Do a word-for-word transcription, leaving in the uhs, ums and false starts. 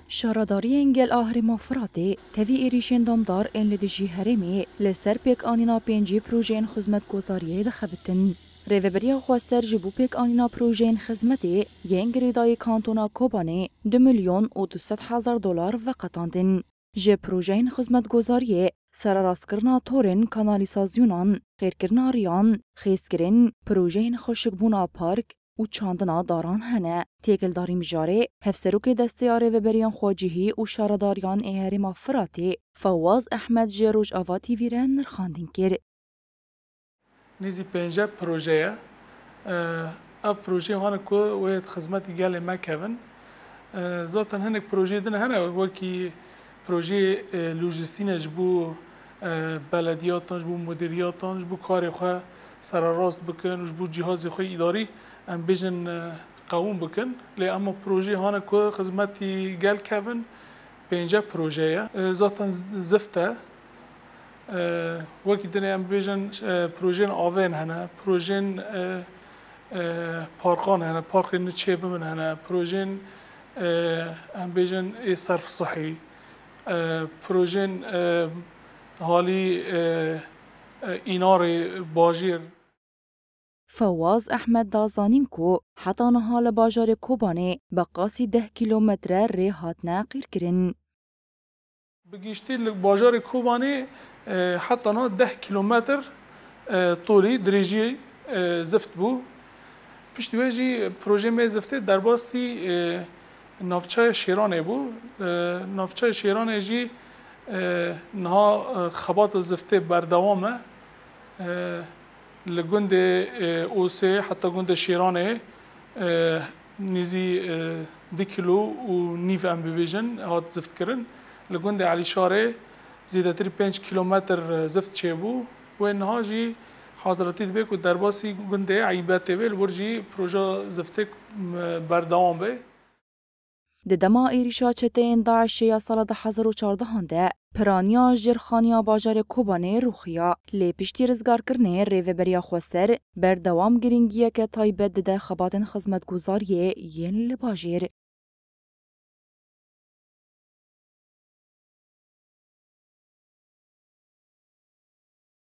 Şaredariyên gel a Herêma Firatê tevî êrîşên domdar ên li dijî herêmê li ser pêkanîna pêncî projeyên xizmetgozariyê dixebitin. Rêveberiya xweser ji bo pêkanîna projeyên xizmetê yên girêdayî kantona Kobanê du milyon û du sed hezar dolar veqetandin. Ji projeyên xizmetgozariyê sererastkirina torên kanalîsasyûnan, xêrkirina riyan, xêzkirin, projeyên xweşikbûna park û çandina daran hene. Têkildarî mijarê, hevserokê Desteya Rêveberiyan Xwecihî û Şaredariyan ê Herêma Firatê Fewaz Ehmed ji Rojava T V re nirxandin kir. Nêzî pêncî proje ye. E, ev projeyê hane ku wê xizmetî gelê me kevin. E, zaten hinek projeyê din hene, wekî projeyê, e, lojistîne ji bo, e, belediyatan, ji bo mudiriyatan, ji bo karê xwe sererast bikin û ji bo cihazê xwe îdarî, em bêjin, e, qewûm bikin. Lê ema projeyê hane ku xizmetî gel kevin, pêncî proje ye. E, zaten z-, zift e. E, wekî dinê em bêjin, e, projeyên avên hene, projeyên, e, e, parkan hene, parkên nû çêbibin hene, projeyên, e, em bêjin ê serf sihî, e, projeyên, e, halî, e, e, înarê bajêr. Fewaz Ehmed da zanîn ku heta niha li bajarê Kobanê bi qasî deh kîlometre rê hatine qîrkirin. Bi giştî li bajarê Kobanê, e, heta niha deh kîlometr, e, tolî dirêjî, e, zift bû. Piştî wê jî projeyê me ziftê derbasî, e, navçeya Şêranê bû. E, navçeya Şêranê jî, e, niha, e, xebata ziftê berdewam e. E, Li gundê, e, Osê heta gundê Şêranê, e, nêzî, e, du kîlo û nîv em bibêjin hat zift kirin. Li gundê Elîşarê zêdetirî pênc kîlometr, e, zift çêbû. Wê niha jî haziratî dibe ku derbasî gundê Eybetê be, li wir jî proja ziftê, m, berdewam be. Di dema êrîşa çeteyên DAIŞê ya sala du hezar û çardehan de piraniya jêrxaniya bajarê Kobanê rûxiya, lê piştî rizgarkirinê Rêveberiya Xweser berdewam girîngiyeke taybet dide xebatên xizmetguzariyê yên li bajêr.